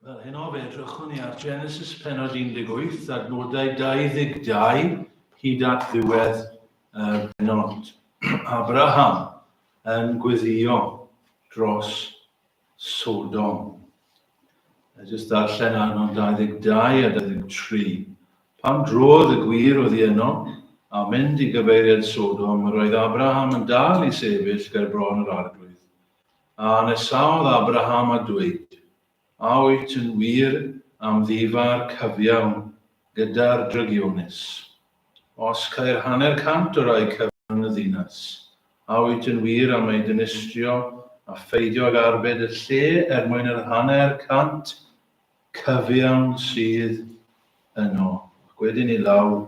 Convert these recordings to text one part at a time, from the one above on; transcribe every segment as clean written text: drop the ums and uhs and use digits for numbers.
Wel, heno fe edrychwn ni ar Genesis penod 18, adnodau 22 hyd at ddiwedd y benod. Abraham yn gweddio dros Sodom. A jyst darllen adnod 22 a 23. Pan drodd y gwir oddi yno, a mynd i gyfeiriad Sodom, yr oedd Abraham yn dal i sefyll ger bron yr arglwydd. A nesaodd Abraham a dweud, A wyt yn wir am ddifa'r cyfiawn gyda'r drygionus? Os ceir hanner cant o rai cyfiawn yn y ddinas, a wyt yn wir am ei dinistrio a pheidio ag arbed y lle er mwyn yr hanner 100 cyfiawn sydd yno? Ac wedyn i lawr,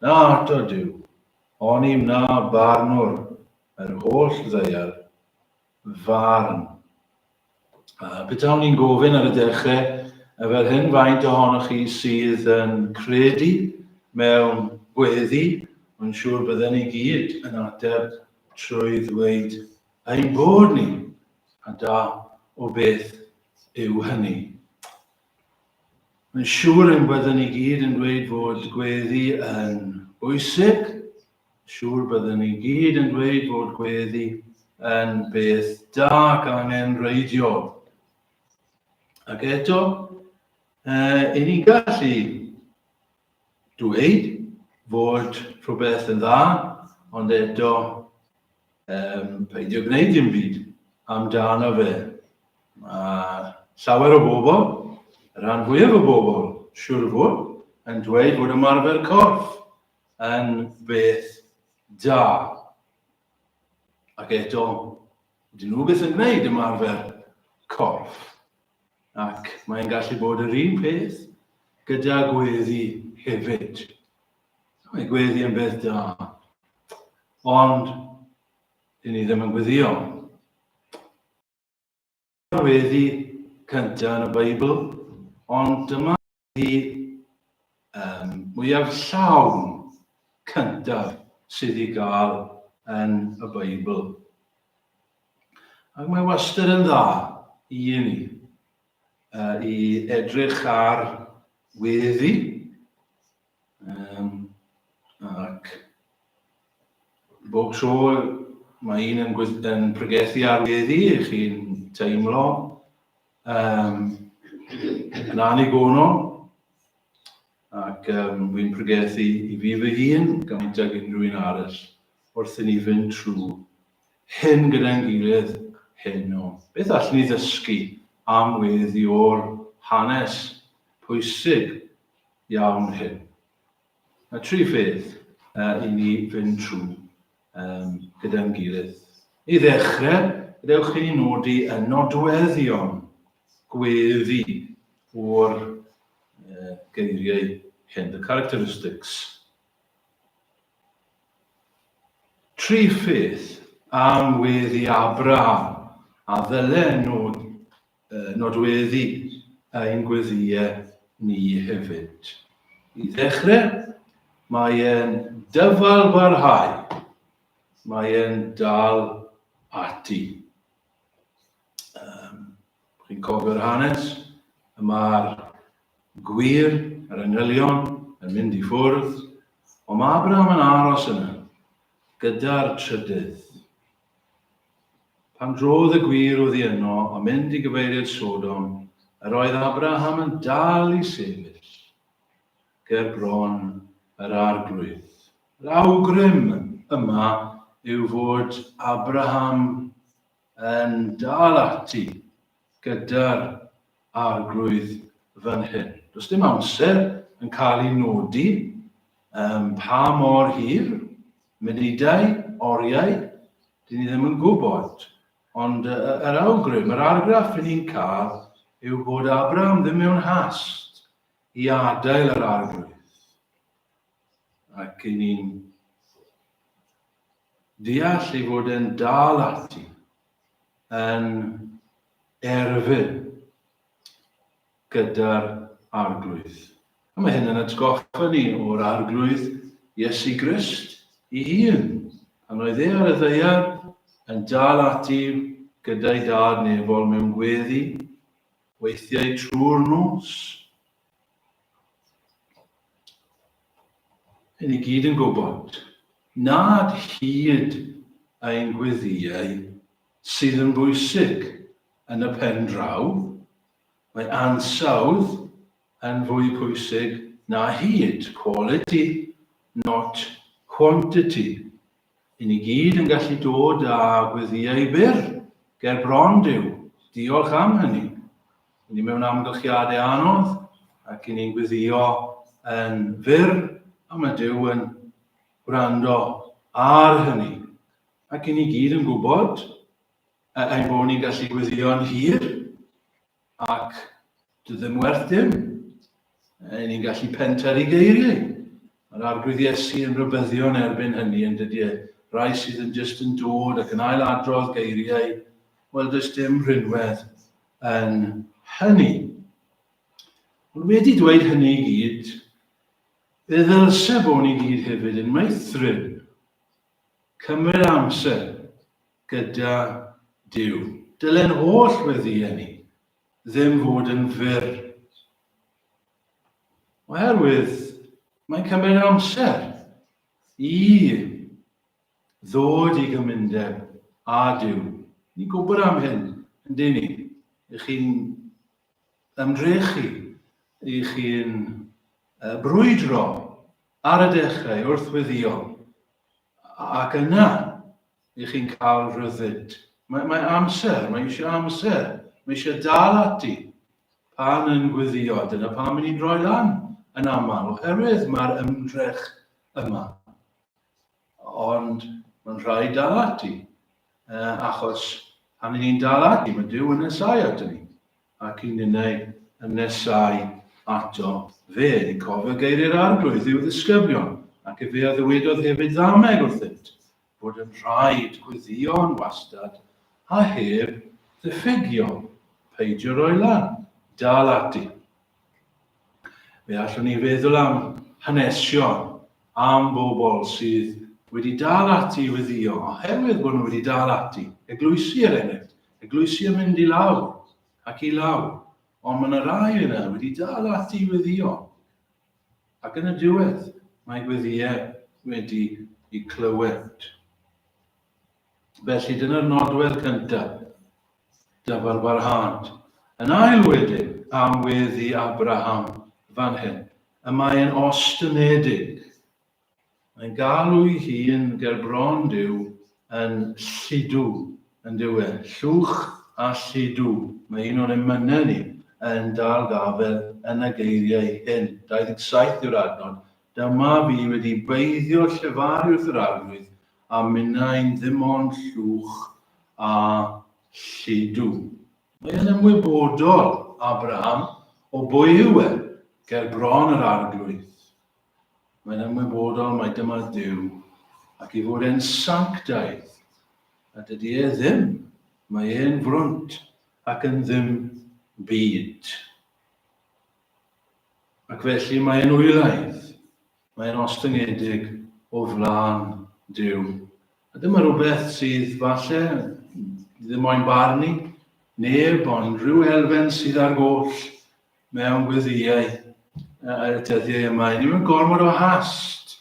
Na ato, Duw, oni wna barnwr yr holl ddaear farn. Uh, petawn ni'n gofyn ar y dechrau, fel hyn, faint ohonoch chi sydd yn credu mewn gweddi, mae'n siŵr bydden ni gyd yn ateb trwy ddweud ein bod ni, a da o beth yw hynny. Mae'n siŵr ein byddwn ni gyd yn dweud fod gweddi yn bwysig, Siŵr byddwn ni gyd yn dweud fod gweddi yn beth da ac angenrheidiol. Ac eto, eh, i ni'n gallu dweud fod rhywbeth yn dda, ond eto um, peidio gwneud dim byd amdano fe. Mae llawer o bobl, y rhan fwyaf o bobl, siŵr o fod, yn dweud fod ymarfer corff yn beth da. Ac eto, dyn nhw byth yn gwneud ymarfer corff. Ac mae'n gallu bod yr un peth gyda gweddi hefyd. Mae gweddi yn beth da. Ond, dyn ni ddim yn gweddio. Weddi cyntaf yn y Beibl, ond dyma weddi um, mwyaf llawn cyntaf sydd i gael yn y Beibl. Ac mae wastad yn dda i ni uh, i edrych ar weddi Um, ac bob tro mae un yn, yn pregethu ar weddi, chi'n teimlo um, yn annigonol, ac um, wy'n pregethu i fi fy hun, gymaint ag unrhyw un arall, wrth i ni fynd trwy hyn gyda'n gilydd heno. Beth allwn ni ddysgu am weddi o'r hanes pwysig iawn hyn. Mae tri pheth uh, i ni fynd trwy um, gyda'n gilydd. I ddechrau, gadewch i ni nodi y nodweddion gweddi o'r uh, geiriau hyn, the characteristics. Tri pheth am weddi Abraham a ddylen nhw nodweddu ein gweddïau ni hefyd. I ddechrau, mae e'n dyfal barhau. Mae e'n dal ati. Um, chi'n cofio'r hanes? Y mae'r gwir, yr angylion, yn mynd i ffwrdd, ond mae Abraham yn aros yna, gyda'r trydydd. Pan drodd y gwir oddi yno a mynd i gyfeiriad Sodom, yr oedd Abraham yn dal i sefyll ger bron yr arglwydd. Yr awgrym yma yw fod Abraham yn dal ati gyda'r arglwydd fan hyn. Does dim amser yn cael ei nodi um, pa mor hir, munudau, oriau, dyn ni ddim yn gwybod. Ond yr awgrym, yr argraff i ni'n cael yw bod Abraham ddim mewn hast i adael yr arglwydd. Ac i ni'n deall ei fod e'n dal ati yn erfyn gyda'r Arglwydd. A mae hyn yn atgoffa ni o'r Arglwydd Iesu Grist ei hun, pan oedd e ar y ddaear yn dal ati gyda'i dad nefol mewn gweddi. Weithiau trwy'r nos. Yn ni gyd yn gwybod nad hyd ein gweddïau sydd yn bwysig yn y pen draw. Mae ansawdd yn fwy pwysig na hyd, quality, not quantity. I ni gyd yn gallu dod â gweddïau byr ger bron Duw. Diolch am hynny. I ni mewn amgylchiadau anodd ac i ni'n gweddio yn fyr a mae Duw yn gwrando ar hynny. Ac i ni gyd yn gwybod ein bod ni'n gallu gweddio'n hir Ac dy ddim werth dim. E, ni'n gallu pentyrru geiriau. Mae'r Arglwydd Iesu yn rhybuddio yn erbyn hynny yn dydy e. Rai sydd yn jyst yn dod ac yn ailadrodd geiriau, wel does dim rhinwedd yn hynny. Ond wedi dweud hynny i gyd, fe ddylse bod ni gyd hefyd yn meithrin cymryd amser gyda Duw. Dyle'n holl weddïau ni ddim fod yn fyr. Oherwydd mae'n cymryd amser i ddod i gymundeb â Duw. Ni'n gwybod am hyn, yn dyn ni? Ych chi'n ymdrechu, ych chi'n brwydro ar y dechrau wrth weddio, Ac yna, i chi'n cael rhyddid. Mae, mae amser, mae eisiau amser, mae eisiau dal ati pan yn gweddio. Dyna pam ni'n rhoi lan yn aml, oherwydd mae'r ymdrech yma. Ond mae'n rhaid dal ati, achos pan ni'n dal ati, mae Duw yn nesau ato ni. ac i ninnau yn nesáu ato fe. Ni'n cofio geiriau'r Arglwydd i'w ddisgyblion, ac efe a ddywedodd hefyd ddameg wrthynt, fod yn rhaid gweddïo'n wastad a heb ddiffygio, peidio rhoi lan, dal ati. Fe allwn ni feddwl am hanesion, am bobl sydd wedi dal ati i weddïo, oherwydd bod nhw wedi dal ati, eglwysi er enghraifft, Eglwysi yn mynd i lawr ac i lawr, ond mae yna rai yna wedi dal ati i weddio. Ac yn y diwedd, mae gweddïau wedi i clywed. Felly dyna'r nodwedd cyntaf, dyfalbarhad. Yn ail wedyn, am weddi Abraham fan hyn, y mae'n ostynedig. Mae'n galw'i hun ger bron Duw yn lludw, yn dyw e? Llwch a lludw. Mae un o'n emynau ni yn dal gafael yn y geiriau hyn. 27 yw'r adnod. Dyma fi wedi beiddio llefaru wrth yr Arglwydd, a minnau'n ddim ond llwch a lludw. Mae yn ymwybodol, Abraham, o bwy yw e, ger bron yr Arglwydd. Mae'n ymwybodol mai dyma Dduw ac ei fod e'n sanctaidd, a dydy e ddim, mae e'n frwnt ac yn ddim byd. Ac felly mae e'n wylaidd, mae e'n ostyngedig o flaen Duw. A dyma rhywbeth sydd falle ddim moyn barnu neb, ond rhyw elfen sydd ar goll mewn gweddïau y dyddiau yma. Ni mewn gormod o hast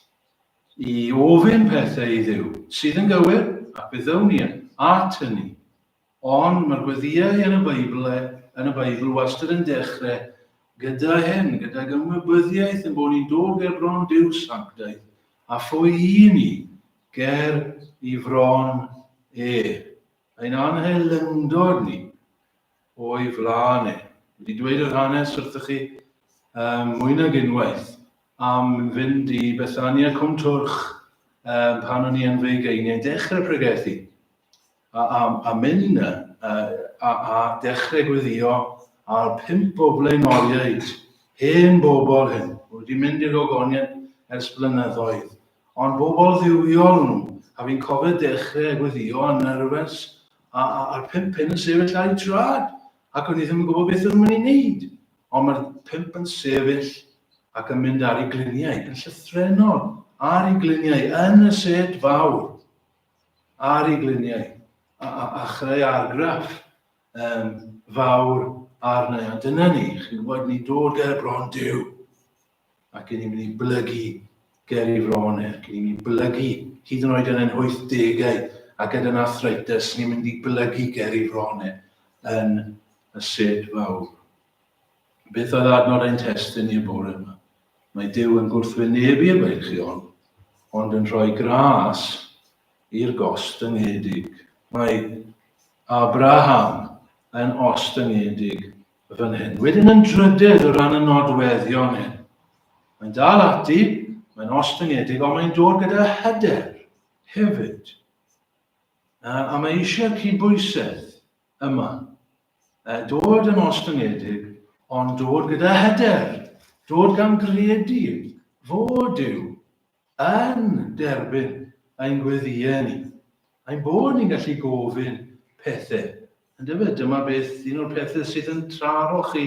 i ofyn pethau i Dduw, sydd yn gywir, ac fe ddown ni at hynny. Ond mae'r gweddïau yn y Beibl, yn y Beibl wastad yn dechrau gyda hyn, gydag ymwybyddiaeth yn bod ni'n dod ger bron Duw sanctaidd, a phwy i ni ger i fron e. Ein anhelyndod ni o'i flaen e. Wedi dweud yr hanes wrthych chi um, mwy nag unwaith am fynd i Bethania Cwm Twrch um, pan o'n i yn fy ugeiniau, dechrau pregethu a, a, a mynd a, a, a dechrau gweddio a'r pump o flaenoriaid, hen bobl hyn, wedi mynd i'r ogoniant ers blynyddoedd, ond bobl dduwiol nhw, a fi'n cofio dechrau gweddio yn nerfus A, a, a'r pump hyn yn sefyll ar eu trad, ac o'n i ddim yn gwybod beth o'n nhw'n mynd i wneud. Ond mae'r pump yn sefyll ac yn mynd ar eu gliniau, yn llythrenol, ar eu gliniau, yn y set fawr, ar eu gliniau, a, a, a chreu argraff um, fawr arna. Ond dyna ni, chi'n gwybod, ni'n dod ger bron Duw. Ac ni'n mynd i blygu ger ei fron e, ac ni'n mynd i blygu hyd yn oed yn ein 80au a gyda'n arthritis, ni'n mynd i blygu ger ei fron e yn y sed fawr. Beth oedd adnod ein testun ni y bore yma? Mae Duw yn gwrthwynebu'r meilchion, ond yn rhoi gras i'r gostyngedig. Mae Abraham yn ostyngedig fan hyn. Wedyn yn drydydd o ran y nodweddion hyn. Mae'n dal ati, mae'n ostyngedig, ond mae'n dod gyda hyder hefyd. A, a mae eisiau cydbwysedd yma. Dod yn ostyngedig, ond dod gyda hyder, dod gan gredu fod Duw yn derbyn ein gweddïau ni, ein bod ni'n gallu gofyn pethau. Yndyfe, dyma beth, un o'r pethau sydd yn taro chi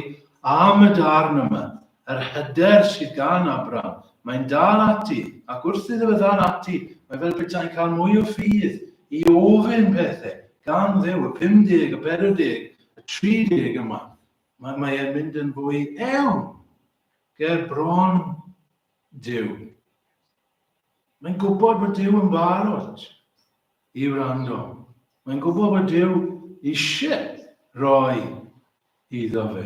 am y darn yma, yr hyder sydd gan Abraham. Mae'n dal ati, ac wrth iddo fe ddal ati, mae fel petai'n cael mwy o ffydd i ofyn pethau gan Dduw, y 50, y 40, y 30 yma. Mae, mae e'n mynd yn fwy ewn ger bron Duw. Mae'n gwybod bod Duw yn barod i wrando. Mae'n gwybod bod Duw eisiau rhoi iddo fe.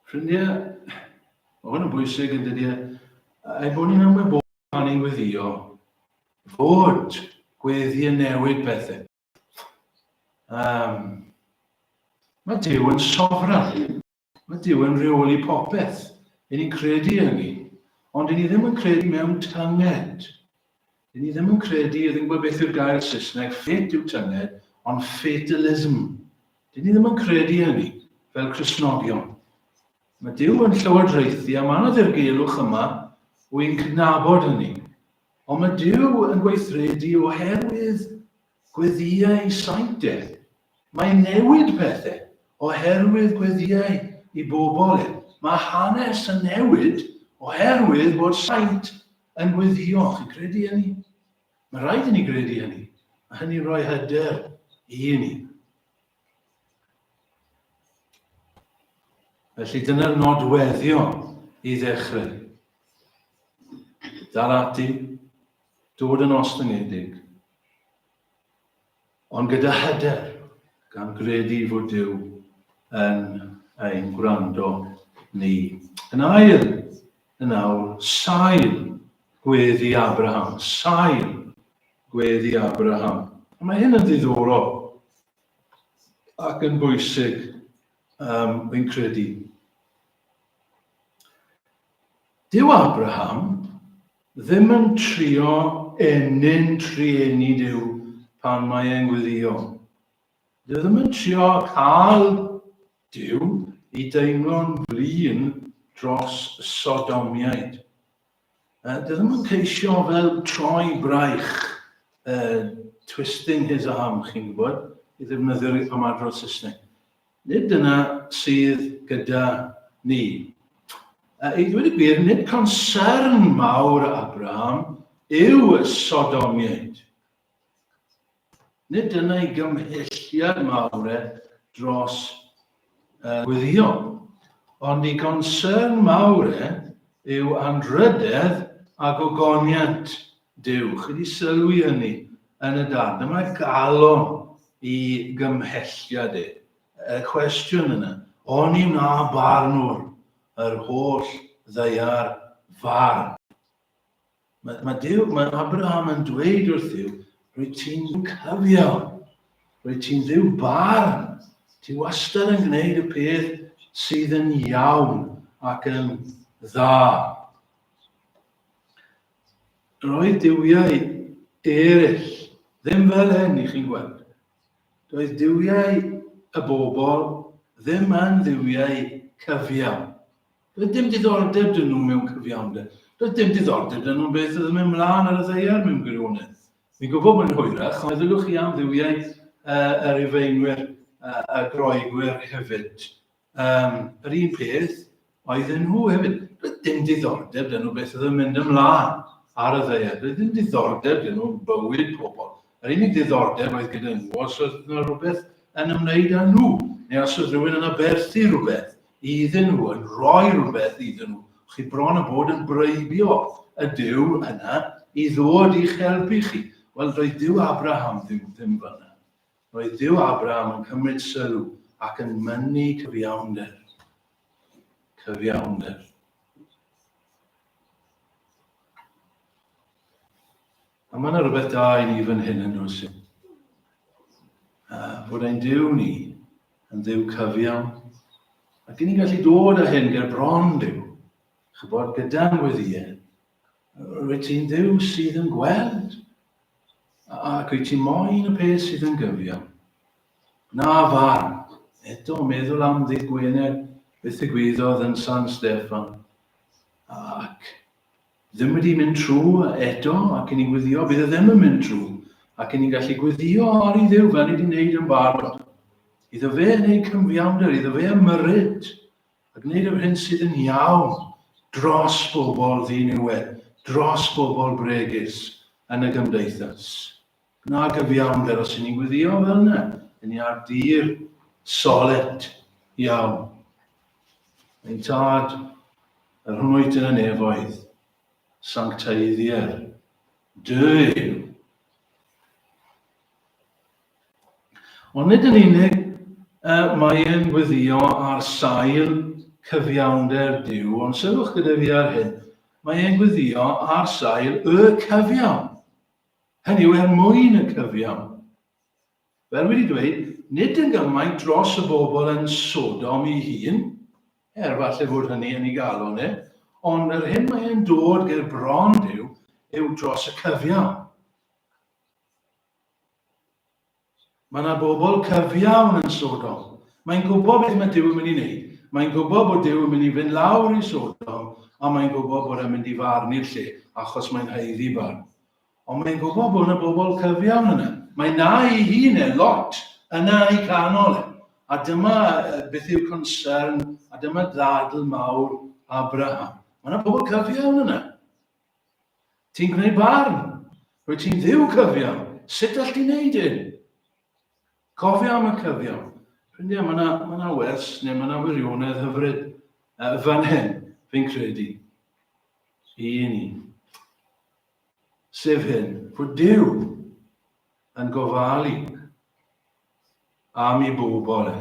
Ffrindiau, mae hwn yn bwysig yn dydy, ein bod ni'n ymwybodol pan ni'n gweddio fod gweddi yn newid pethau. Um, mae Duw yn sofran. Mae Duw yn rheoli popeth. I ni'n credu yn ni. Ond i ni ddim yn credu mewn tynged. Dyn ni ddim yn credu, ddim yn gwybod beth yw'r gair Saesneg, fate yw tynged, ond fatalism. Dyn ni ddim yn credu hynny fel Cristnogion. Mae Duw yn llywodraethu a mae yna ddirgelwch yma, wy'n cydnabod hynny. Ond mae Duw yn gweithredu oherwydd gweddïau saint e. Mae'n newid pethau oherwydd gweddïau i bobl e. Mae hanes yn newid oherwydd bod saint yn gweddïo. Chi'n credu hynny? Mae rhaid i ni gredu hynny. Mae hynny'n rhoi hyder i ni. Felly dyna'r nodweddion i ddechrau. Dal ati, dod yn ostyngedig, ond gyda hyder, gan gredu fod Duw yn ein gwrando ni. Yn ail, yn awr, sail gweddi Abraham. Sail gweddi Abraham. A mae hyn yn ddiddorol ac yn bwysig, um, fi'n credu. Dyw Abraham ddim yn trio ennyn trueni Duw pan mae e'n gweddio. Dyw e ddim yn trio cael Duw i deimlo'n flin dros y Sodomiaid. Dyw e ddim yn ceisio fel troi braich, uh, twisting his arm, chi'n gwybod, i ddefnyddio'r ymadrodd Saesneg. Nid dyna sydd gyda ni. I ddweud y gwir, nid concern mawr Abraham yw y Sodomiaid. Nid dyna ei gymhelliad mawr e dros uh, gweddio. Ond ei concern mawr e yw anrhydedd a gogoniant Duw. Chi wedi sylwi hynny yn y darn. Dyma galon i gymhelliad e. Y cwestiwn yna, oni wna barnwr yr holl ddaear farn? Mae, mae, Duw, mae Abraham yn dweud wrth Dduw, rwy ti'n cyfiawn, rwy ti'n ddiw barn, ti wastad yn gwneud y peth sydd yn iawn ac yn dda. Roedd duwiau eraill ddim fel hyn i chi'n gweld. Doedd duwiau y bobl ddim yn dduwiau cyfiawn. Doedd dim diddordeb dyn nhw mewn cyfiawnder. Doedd dim diddordeb dyn nhw'n beth oedd yn mynd mlaen ar y ddaear mewn gwirionedd. Fi'n gwybod bod yn hwyrach, ond meddylwch chi am dduwiau uh, y Rufeinwyr uh, y Groegwyr hefyd. Um, yr un peth oedden nhw hefyd. Doedd dim diddordeb dyn nhw beth oedd yn mynd ymlaen ar y ddaear. Doedd dim diddordeb dyn nhw bywyd pobl. Yr unig ddiddordeb oedd gyda nhw os oedd yna rhywbeth yn ymwneud â nhw, neu os oedd rhywun yn aberthu rhywbeth iddyn nhw, yn rhoi rhywbeth iddyn nhw. Chi bron a bod yn breibio y Duw yna i ddod i'ch helpu chi. Wel, doedd Duw Abraham ddim, ddim fyna. Roedd Duw Abraham yn cymryd sylw ac yn mynnu cyfiawnder. Cyfiawnder. A mae yna rhywbeth da i ni fan hyn yn does e? Fod ein Duw ni yn Dduw cyfiawn. Ac i ni'n gallu dod â hyn ger bron Duw. Chybod, gyda'n gweddiau, rwyt ti'n Dduw sydd yn gweld, ac wyt ti'n moyn y peth sydd yn gyfiawn. Na farn. Eto, meddwl am ddydd Gwener, beth ddigwyddodd yn San Steffan. Ac ddim wedi mynd trwy eto, ac i ni'n gwyddio, bydd e ddim yn mynd trwy, ac i ni'n gallu gwyddio ar ei Dduw fel ni wedi wneud yn barod. Iddo fe wneud cyfiawnder, iddo fe ymyrryd, a gwneud yr hyn sydd yn iawn dros bobl ddiniwed, dros bobl bregus yn y gymdeithas. Gwna gyfiawnder os y'n ni'n gweddio fel yna. Yn ni ar dir solet iawn. Ein tad, yr hwn wyt yn y nefoedd, sancteiddier dy enw. Ond nid yn unig uh, mae e'n gweddio ar sail cyfiawnder Duw, ond sylwch gyda fi ar hyn, mae e'n gweddio ar sail y cyfiawn. Hynny yw, er mwyn y cyfiawn. Fel wedi dweud, nid yn gymaint dros y bobl yn Sodom ei hun, er falle fod hynny yn ei galon e, ond yr hyn mae e'n dod ger bron Duw yw dros y cyfiawn. Mae yna bobl cyfiawn yn Sodom. Mae'n gwybod beth mae Duw yn mynd i wneud. Mae'n gwybod bod Duw yn mynd i fynd lawr i Sodom a mae'n gwybod bod e'n mynd i farnu'r lle achos mae'n haeddu barn. Ond mae'n gwybod bod yna bobl cyfiawn yna. Mae na ei hun e, Lot, yna ei canol e. A dyma beth yw concern, a dyma ddadl mawr Abraham. Mae yna bobl cyfiawn yna. Ti'n gwneud barn. Rwyt ti'n ddiw cyfiawn. Sut all ti wneud hyn? Cofio am y cyfiawn. Ffrindiau, mae yna ma na wers neu mae yna wirionedd hyfryd fan hyn, fi'n credu, i ni. Sef hyn, fod Duw yn gofalu am ei bobl e.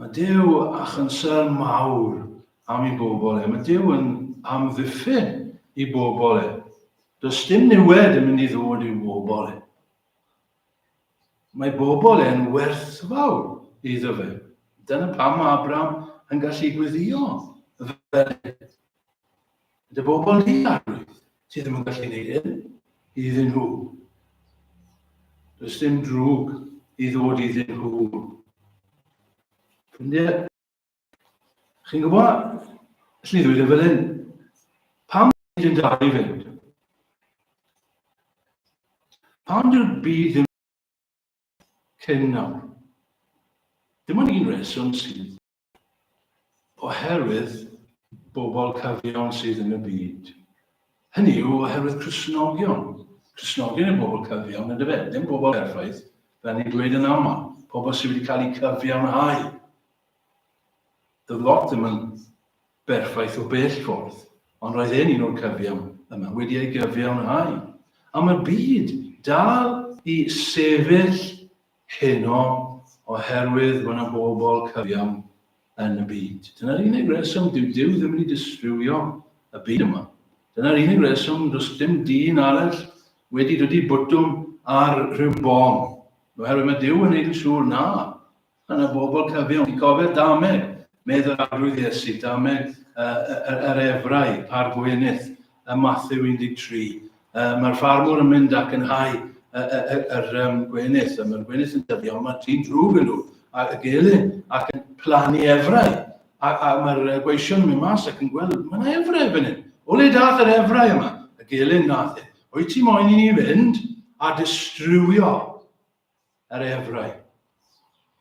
Mae Duw â chynsern mawr am ei bobl e. Mae Duw yn amddiffyn ei bobl e. Does dim niwed yn mynd i ddod i'w bobl e. Mae bobl e'n werthfawr iddo fe. Dyna pam mae Abraham yn gallu gweddio fel hyn. Dy bobl di, Arglwydd, ti ddim yn gallu gwneud hyn iddyn nhw. Does dim drwg i ddod iddyn nhw. Ffrindiau, chi'n gwybod, allwn i ddweud e fel hyn, pam byd yn dal i fynd? Pam dyw'r byd ddim cyn nawr? Dim ond un reswm sydd. Oherwydd bobl cyfiawn sydd yn y byd. Hynny yw, oherwydd Cristnogion. Cristnogion yw bobl cyfiawn, yndyfe? Ddim bobl perffaith, fel ni'n dweud yn aml. Pobl sydd wedi cael eu cyfiawnhau. Doedd Lot ddim yn berffaith o bell ffordd, ond roedd e'n un o'r cyfiawn yma, wedi ei gyfiawnhau. A mae'r byd dal i sefyll heno oherwydd bod yna bobl cyfiawn yn y byd. Dyna'r unig reswm dyw Duw ddim wedi distrywio y byd yma. Dyna'r unig reswm does dim dyn arall wedi dod i bwtwm ar rhyw bom. Oherwydd mae Duw yn neud yn siŵr na, mae yna bobl cyfiawn. Ti'n cofio'r dameg, medd yr Arglwydd Iesu, dameg yr efrau a'r gwenith ym Mathew 13. Mae'r ffarmwr yn mynd ac yn hau yr gwenith, a mae'r gwenith yn tyfu, ond mae dyn drwg yn dod, a y gelyn, ac yn plannu efrau. A mae'r gweision yn mynd mas ac yn gweld, mae yna efrau fan hyn. O le dath yr efrau yma? Y gelyn nath e. Wyt ti moyn i ni fynd a distrywio yr efrau?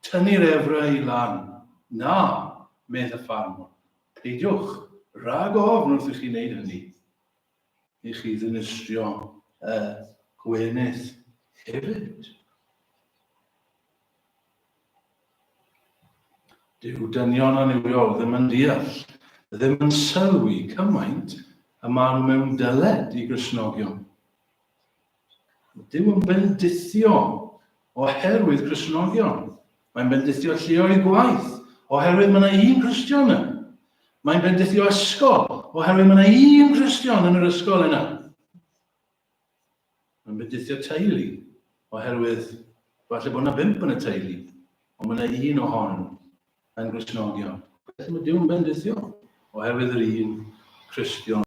Tynnu'r efrau i lan. Na, medd y ffarmwr. Peidiwch, rhag ofn wrth i chi wneud hynny. I chi ddinistrio y gwenith. hefyd. Dyw dynion annuwiol ddim yn deall, ddim yn sylwi cymaint y maen nhw mewn dyled i Gristnogion. Duw yn bendithio oherwydd Cristnogion. Mae'n bendithio lleoedd gwaith oherwydd mae yna un Cristion yna. Mae'n bendithio ysgol oherwydd mae yna un Cristion yn yr ysgol yna. Mae'n bendithio teulu oherwydd falle bod yna bump yn y teulu, ond mae yna un ohonyn nhw yn Gristnogion. Felly mae Duw'n bendithio oherwydd yr un Cristion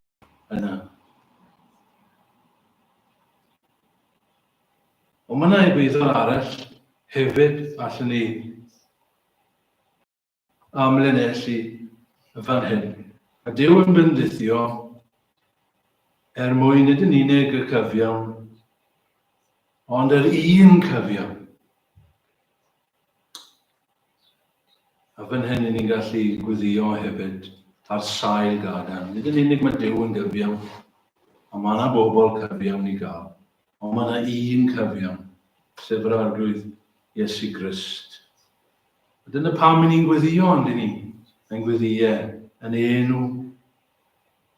yna. Ond mae yna egwyddor arall hefyd allwn ni amlinellu fan hyn. A Duw yn bendithio er mwyn nid yn unig y cyfiawn, ond yr un cyfiawn. A fan hyn, ni'n gallu gweddio hefyd ar sail gadarn. Nid yn unig mae Duw yn gyfiawn, ond mae yna bobl cyfiawn i gael. Ond mae yna un cyfiawn, sef yr Arglwydd Iesu Grist. A dyna pam ni'n gweddio, ond ni? Yn gweddio yn enw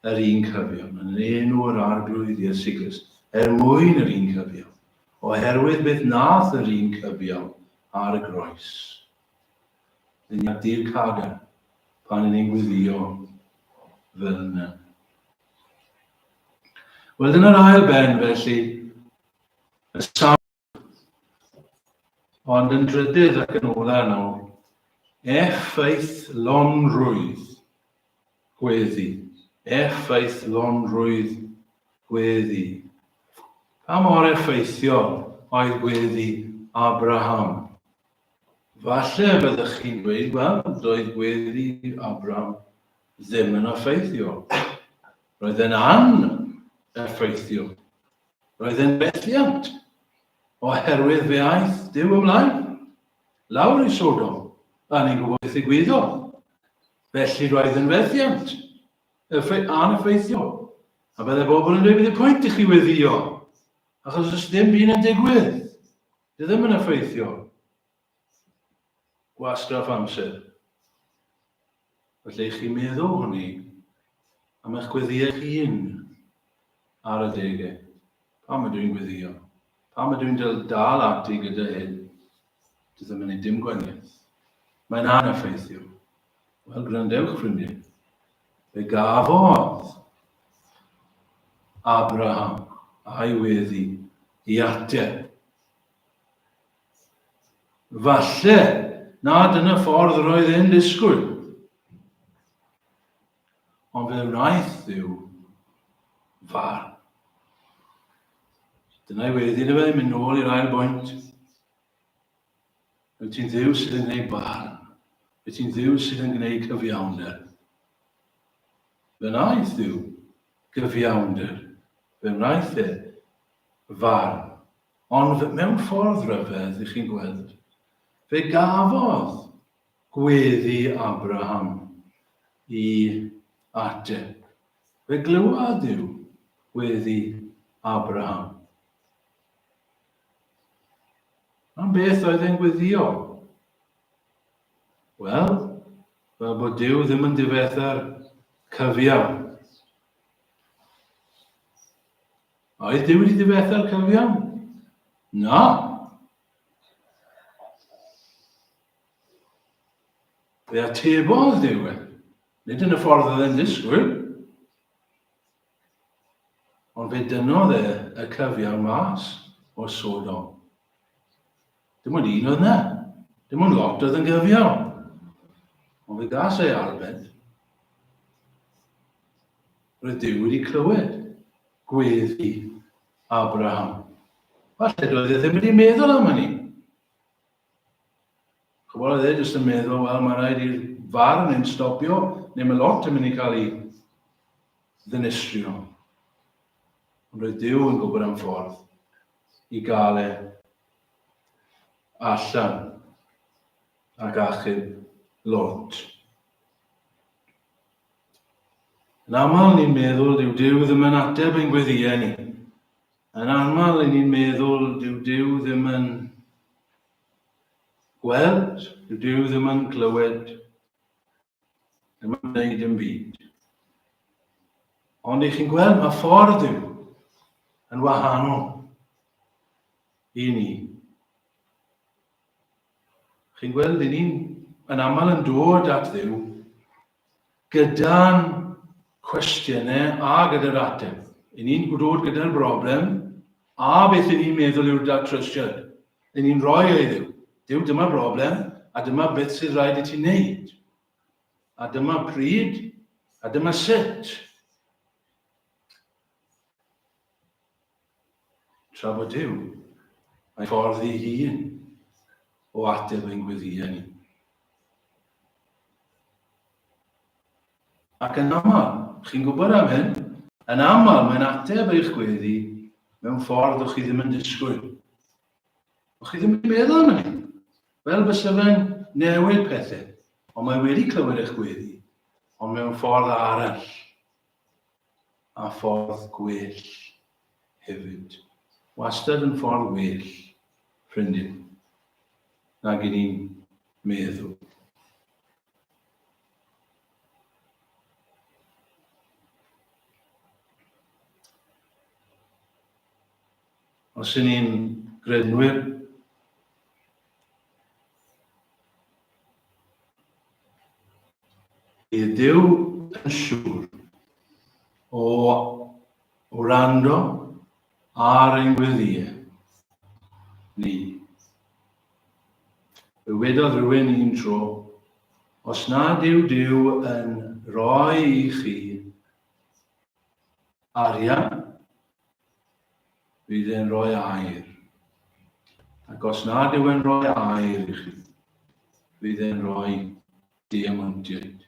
yr un cyfiawn, yn enw yr Arglwydd Iesu Grist, er mwyn yr un cyfiawn, oherwydd beth nath yr un cyfiawn ar y groes. Yn ar dir cadarn, pan yn ein gweddio fel yna. Wel, dyna'r ail ben, felly, y sawl, ond yn drydydd ac yn ola nawr, effeithlonrwydd gweddi. Effeithlonrwydd gweddi. Pa mor effeithiol oedd gweddi Abraham? Falle byddwch chi'n dweud, wel, doedd gweddi Abraham ddim yn effeithiol. Roedd e'n aneffeithiol. Roedd e'n fethiant, oherwydd fe aeth Duw ymlaen, lawr i Sodom, a ni'n gwybod beth ddigwyddodd. Felly roedd yn fethiant, aneffeithiol. A byddai bobl yn dweud, bydd y pwynt i chi weddio, achos os dim byd yn digwydd, dy ddim yn effeithiol. Gwastraff amser. Felly, chi'n meddwl hwnni am eich gweddïau eich hun ar adegau. Pam ydw i'n gweddio? Pam ydw i'n dal ati gyda hyn? Dwi ddim yn gwneud dim gwahaniaeth. Mae'n aneffeithiol. Wel, gwrandewch, ffrindiau. Fe gafodd Abraham a'i weddi i ateb. Falle nad yn y ffordd roedd e'n disgwyl. Ond fe wnaeth Dduw farn. Dyna i weddi na fe, mynd nôl i'r ail bwynt. Wyt ti'n Dduw sydd yn gwneud barn. Wyt ti'n Dduw sydd yn gwneud cyfiawnder. Fe wnaeth Dduw gyfiawnder. Fe wnaeth e farn. Ond mewn ffordd ryfedd, i chi'n gweld, fe gafodd gweddi Abraham i ateb. Fe glywodd Duw gweddi Abraham. Am beth oedd e'n gweddio? Wel, fel bod Duw ddim yn difetha'r cyfiawn. Oedd Duw wedi difetha'r cyfiawn? Na. Fe atebodd Duw e. Nid yn y ffordd oedd e'n disgwyl. Ond fe dynnodd e y cyfiawn mas o Sodom. Dim ond un oedd yna. Dim ond lot oedd yn gyfiawn. Ond fe gas ei arbed. Roedd Duw wedi clywed gweddi Abraham. Falle doedd e ddim wedi meddwl am hynny. Chybod, oedd e jyst yn meddwl, wel, mae rhaid i'r farn yn stopio, neu mae lot yn mynd i cael ei ddinistrio. Ond roedd Duw yn gwybod am ffordd i gael e allan ac achub Lot. Yn aml ni'n meddwl dyw Duw ddim yn ateb ein gweddïau ni. Yn aml, i ni'n meddwl, dyw Duw ddim yn gweld, dyw Duw ddim yn clywed, ddim yn gwneud dim byd. Ond i chi'n gweld, mae ffordd Duw yn wahanol i ni. Chi'n gweld, i ni'n yn aml yn dod at Dduw gyda'n cwestiynau a gyda'r ateb. I ni'n dod gyda'r broblem a beth i ni'n meddwl yw'r datrysiad. I ni'n rhoi ei Dduw. Duw, dyma broblem a dyma beth sydd rhaid i ti wneud. A dyma pryd a dyma sut. Tra bod Duw, mae ffordd ei hun o ateb ein gweddïau ni. Ac yn aml, chi'n gwybod am hyn, yn aml mae'n ateb eich gweddi mewn ffordd o'ch chi ddim yn disgwyl. O'ch chi ddim yn meddwl am hynny. Fel bysa fe'n newid pethau, ond mae wedi clywed eich gweddi, ond mewn ffordd arall. A ffordd gwell hefyd. Wastad yn ffordd well, ffrindiau, nag i ni'n meddwl. Os y'n ni'n grednwyr, Bydd Duw yn siŵr o wrando ar ein gweddïau ni. Fe wedodd rhywun un tro, os nad yw Duw yn rhoi i chi arian, Fydd e'n rhoi air. Ac os nad yw e'n rhoi air i chi, fydd e'n rhoi diamantiaid.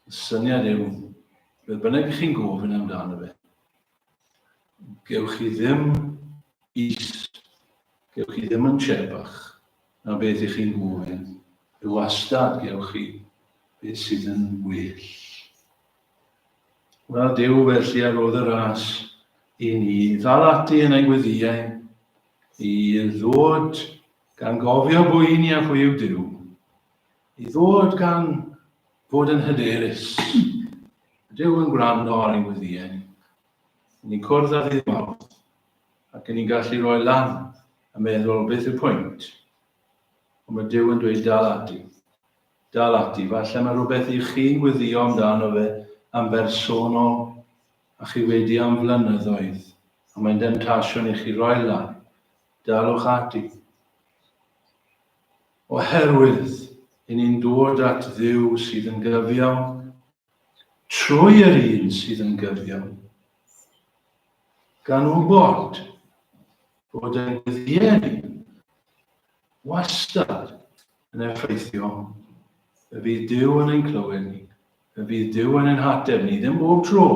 Y syniad yw, beth bynnag i chi'n gofyn amdano fe, gewch chi ddim is, gewch chi ddim yn chebach na beth i chi'n gofyn, y wastad gewch chi beth sydd yn well. Wel, Duw, felly a rodd y ras i ni ddal ati yn ein gweddïau, i ddod gan gofio bwy ni a phwy yw Duw, i ddod gan fod yn hyderus. Duw yn gwrando ar ein gweddïau ni. Ni'n cwrdd ar ddydd Mawrth ac ni'n gallu rhoi lan a meddwl beth yw'r pwynt. Ond mae Duw yn dweud dal ati. Dal ati. Falle mae rhywbeth i chi'n gweddio amdano fe yn bersonol a chi wedi am flynyddoedd, a mae'n demtasiwn i chi roi lan. Dalwch ati. Oherwydd, i ni'n dod at Dduw sydd yn gyfiawn, trwy yr un sydd yn gyfiawn, gan wybod bod ein gweddïau ni wastad yn effeithio, y bydd Duw yn ein clywed ni, y bydd Duw yn ein hateb ni, ddim bob tro.